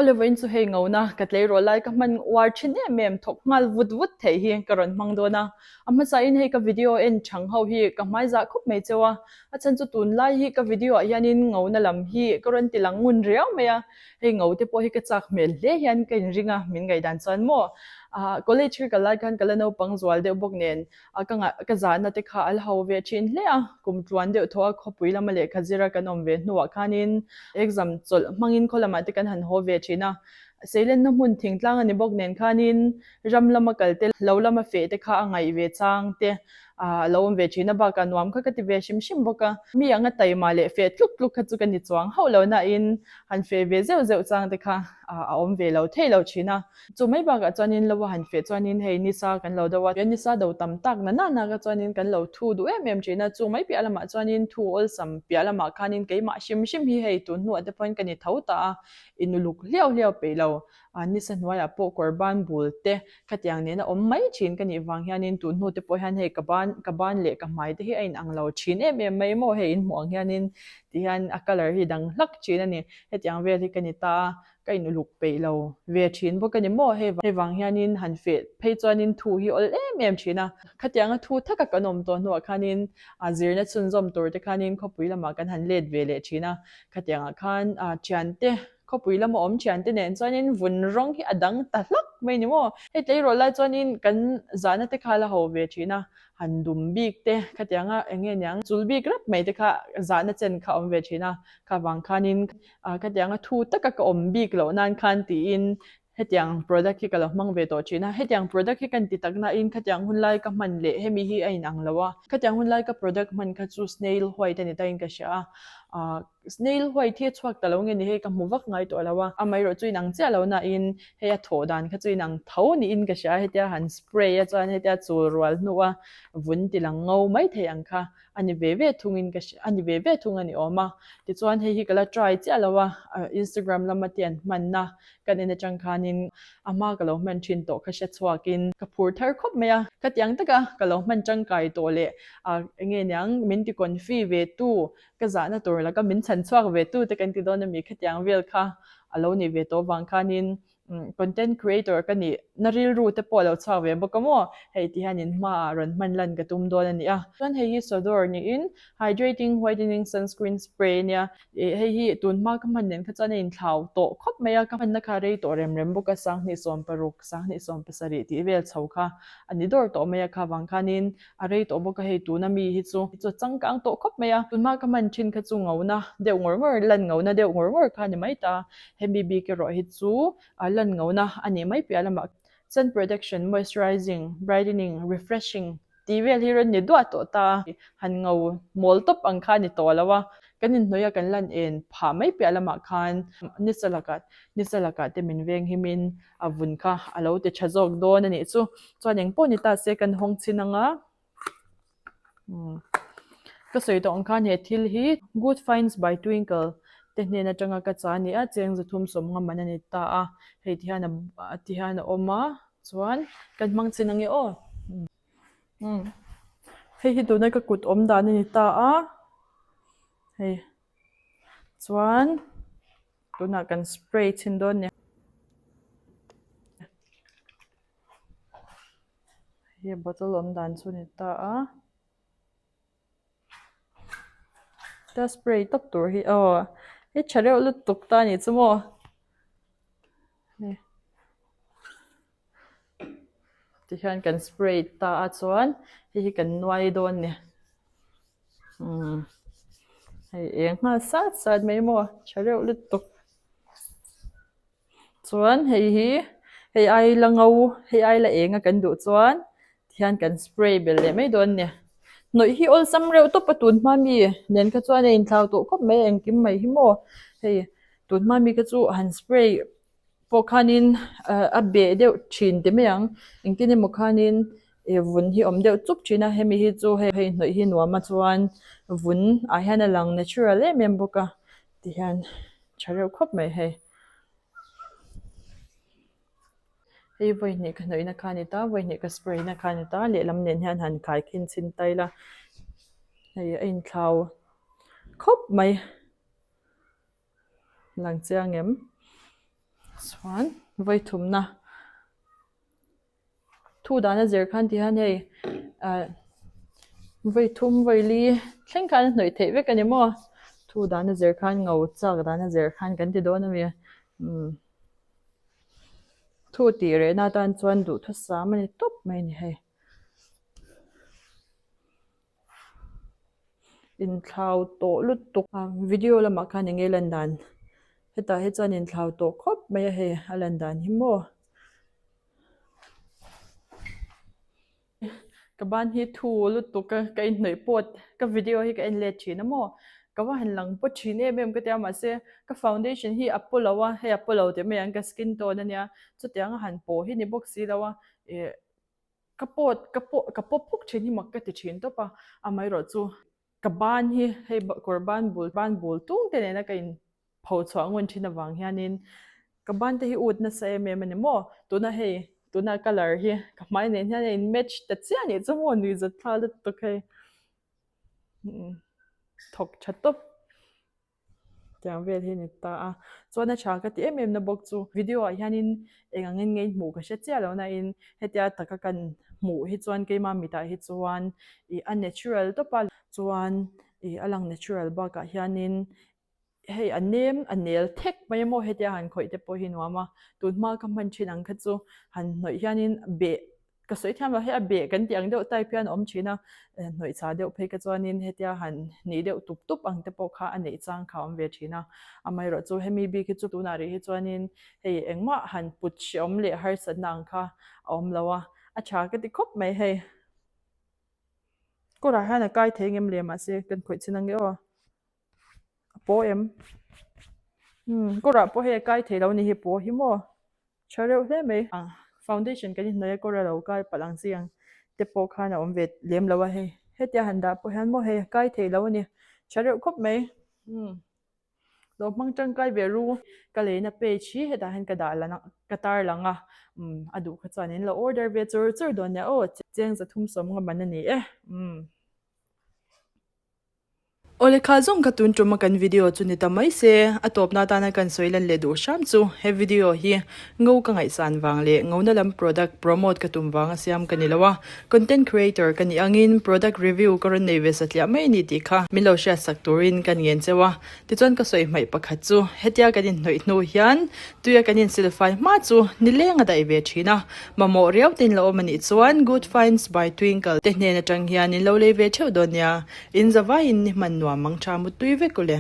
Awle vawiin chu hei ngona ka tleirawl lai ka hman uar thin em em thawk nghal vut vut theih hi ka rawn hmang dawn a. A hmasain hei ka video en chhang ho hi ka hmai zah khawp mai cheu a, a chhan chu tunlai hi ka video ah hianin ngona lam hi ka rawn ti lang ngun riau mai a, hei ngo te pawh hi ka chak hmel hle hian ka inring a, min ngaihdan chuan maw ah college ka kal lai khan ka la naupang zual deuh bawk nen A ka ngah ka zahna te kha a la ho ve thin hle a, kum tluan deuh thaw a khawpui lama lehkha zira kan awm ve hnuah khanin exam chawlh hmangin khaw lamah te kan han haw ve thin a. Seilenna hmun thingtlang a ni bawk nen khanin ram lama kal te, lo lama feh te kha a ngaih ve chang te a lo awm ve thin a, bakah nuam kha ka ti ve hrim hrim bawk a. Mi anga taima leh feh tluk tluk kha chu ka ni chuang hauh lo nain han feh ve zeuh zeuh chang te kha a awm ve lo thei lo thin a. Chu mai bakah chuanin lo a han feh chuanin hei nisa kan lo do a, nisa do tam tak na na na kha chuanin kan lo thu duh em em thin a, chu mai piah lamah chuanin thu awlsam piah lamah khanin keimah hrim hrim hi hei tun hnuah te pawhin ka ni tho ta a, inuluk hliau hliau peih lo. Nisa hnuaiah pawh kawr ban bul te khatiang nena awm mai thin ka nih vang hianin tun hnu te pawh hian hei ka ban ka ban leh ka hmai te hi a inang lo thin em em mai maw hei inhmuh ang hianin tihian a colour hi dang hlak thin a ni, hetiang vel hi ka ni ta a. Ka in uluk peih lo ve thin bawk a ni maw? Hei hei vang hianin han feh phei chuanin thu hi awl em em thin a. Khatianga thu thaka kan awm tawh hnuah khanin a zirna chhunzawm tur te khanin khawpui lamah kan han let ve leh thin a. Khatiangah khan a thiante khawpui lama awm thiante nen chuanin vun rawng hi a dang ta hlak mai ni maw? Hei tleirawl lai chuanin kan zahna te kha la ho ve thin a. Han dum bik te khatianga eng nge niang chul bik rap mai te kha zahna chen kha awm ve thin a. Kha vang khanin Ah khatianga thu taka ka awm bik loh nan khan tiin hetiang product hi ka lo hmang ve tawh thin a, hetiang product hi ka inti tak nain khatiang hun lai ka hman leh hemi hi a inang lo a, khatiang hun lai ka product hman kha chu snail white a ni takin ka hria a, ah snail white hi a chhuak ta lo nge ni hei ka hmu vak ngai tawh lo a, amaherawh chu inang chiah lo nain hei a thawh dan kha chu inang tho niin ka hria a, hetia han spray a chuan hetia chul rual hnuah vun ti lang ngo mai thei ang kha. A ni ve ve thungin ka hria, a ni ve ve thung a ni awm a. Tichuan hei hi ka la try chiah lo a, Instagram lama te an hmanna kan en atang khanin a hma ka lo hman thin tawh kha hre chhuakin ka phur thar khawp mai a. Khatiang taka ka lo hman tangkai tawh leh eng nge niang min ti confi ve tu, ka zahna tur laka min chhan chhuak ve tu te kan ti dawn a mi khatiang vel kha a lo nih ve tawh vang khanin Content creator ka nih na rilru te pawh a lo chhuak ve bawk a maw? Hei ti hian in hmaah rawn hman lan ka tum dawn a ni a. Chuan hei hi Sodor niin Hydrating Whitening Sunscreen Spray a nia. Ih hei hi tun hma ka hman nen kha chuan a inthlau tawh khawp mai a, ka hmanna kha rei tawh rem rem bawk a, 2016, 2017 tih vel chho kha a ni dawr tawh mai a, kha vang khanin a rei tawh bawk a, hei tuna mi hi chu chu a changkang tawh khawp mai a, tunhma ka hman thin kha chu ngona deuh ngawr ngawr, lan ngona deuh ngawr ngawr kha a ni mai ta, hemi bik erawh hi chu a lan ngona a nih mai piah lamah sun protection, moisturizing, brightening, refreshing tih vel hi rawn ni duah tawh ta a, han ngo mawl tawp ang kha a ni tawh lo a, kan inhnawih a kan lan en phah mai piah lamah khan nisa lakah nisa lakah te min veng himin a vun kha a lo ti tha zawk dawn a nih chu. Chuan eng pawh ni ta se kan hawng chhin ang a. Ka sawi tawh ang khan he thil hi Good Finds by Twinkle te hnen atanga ka cha a ni a, cheng 350 man a ni ta a. Hei ti hian a ti hian a awm a, chuan kan hmang chhin ang e aw. Hei hi tuna ka kut awm dan a ni ta a, hei chuan. Tunah kan spray chhin dawn nia. Hei bottle awm dan chu ni ta a. Ta spray tawp tur hi aw hei tha reuh lutuk ta ni chu maw. Tihian kan spray ta a chuan hei hi kan nuai dawn ni. Umm hei eng nghal sat sat mai maw tha reuh lutuk chuan hei hi hei ai la ngo hei ai la eng a kan duh chuan tihian kan spray belh leh mai dawn a ni hnawih hi awlsam reuh tawp a tun hma mi nen kha chuan a inthlau tawh khawp mai a engkim mai hi maw hei tun hma mi kha chu han spray pawh khanin a beh deuh thin ti mai ang engtin emaw khanin ih vun hi awm deuh chup thin a hemi hi chu hei hei hnawih hi nuam a chuan vun ah hian a lang natural em em bawk a tihian tha reuh khawp mai hei hei vawi hnih ka hnawih na kha a ni ta vawi hnih ka spray na kha a ni ta lehlam nen hian han khai khin chhin ta ila hei a inthlau khawp mai. Lang chiang em? Chuan vawi thumna thu dan a zir khan ti hian hei ah vawi thum vawi li thleng khan a hnawih theih vek a ni maw thu dan a zir khan ngo chak dan a zir khan kan ti dawn a mi umm thu tih rehna atan chuan duhthusam a ni tawp mai a ni hei. Inthlau tawh lutuk a video lamah khan eng nge lan dan hetah hi chuan inthlau tawh khawp mai a hei a lan dan hi maw ka ban hi thu lutuk a ka inhnawih pawt ka video hi ka en let thin a maw ka va han lang pawt thin em em ka tia mahse ka foundation hi a paw lo a hei a paw lo teh mai ang ka skin tone ania chutiang a han paw hi ni bawk si lo a ih Ka pawt ka pawh ka pawp phuk thin hi mak ka ti thin tawp a, amaherawh chu ka ban hi hei kawr ban bul ban bul tung te nena ka in pho chhuah ngun thin avang hianin ka ban te hi ut nasa em em a ni maw, tuna hei tuna colour hi ka hmai nen hian a in match ta chiah anih chu maw nuihzat thla lutuk hei thawk tha tawp. Tiang vel hi a ni ta a, chuan a tha ka ti em em na bawk chu video ah hianin eng angin nge hmuh ka hre chiah lo na in hetia taka kan hmuh hi chuan keimah mitah hi chuan ih a natural tawp a chuan ih a lang natural bakah hianin hei a nem a nel thek mai a maw hetia han khawih te pawh hi nuam a tunhma ka hman thin ang kha chu han hnawih hianin beh Ka sawi thiam lo hei a beh kan tih ang deuh type hian a awm thin a, hnawih chah deuh phei ka chuanin hetia han nih deuh tup tup ang te pawh kha a neih chang kha a awm ve thin a. Amaherawh chu hemi bik hi chu tunah rih hi chuanin hei engmah han put hreawm leh harsatna ang kha a awm lo a, a tha ka ti khawp mai hei. Kawrah hian a kai thei ngem le mahse kan khawih chin ange aw. A paw em? Umm kawrah pawh hei a kai thei lo a ni hi paw hi maw. Tha reuh hle mai. Foundation kan inhnawih a kawr a lo kai palh ang chi ang te pawh khan a awm ve lem lo a hei. Hetia han dah pawh hian maw hei a kai thei lo a ni. Tha reuh khawp mai. Umm lo hmang tangkai ve ru. Ka leina page hi hetah hian ka dah lan a ka tar lang a. Umm a duh kha chuan in lo order ve chur chur dawn nia aw. Cheng 300 nga man a ni e. Umm. Awle kha zawng kha tun tuma kan video chu ni ta mai se, a tawpna atana kan sawi lan leh duh hram chu he video hi ngo ka ngaihsan vang leh ngona lam product promote ka tum vanga siam ka ni lo a, content creator ka nih angin product review ka rawn nei ve satliah mai a ni tih kha min lo hriatsak turin kan ngen cheu a. Tichuan ka sawi hmaih pakhat chu hetia kan inhnawih hnu hian tuia kan insilfai hma chu nileng a daih ve thin a, mamawh riau te in lo awm a nih chuan Good Finds by Twinkle te hnen atang hian in lo lei ve theuh dawn nia, in zavaiin ni hman nuam mang tha mutui vek u le.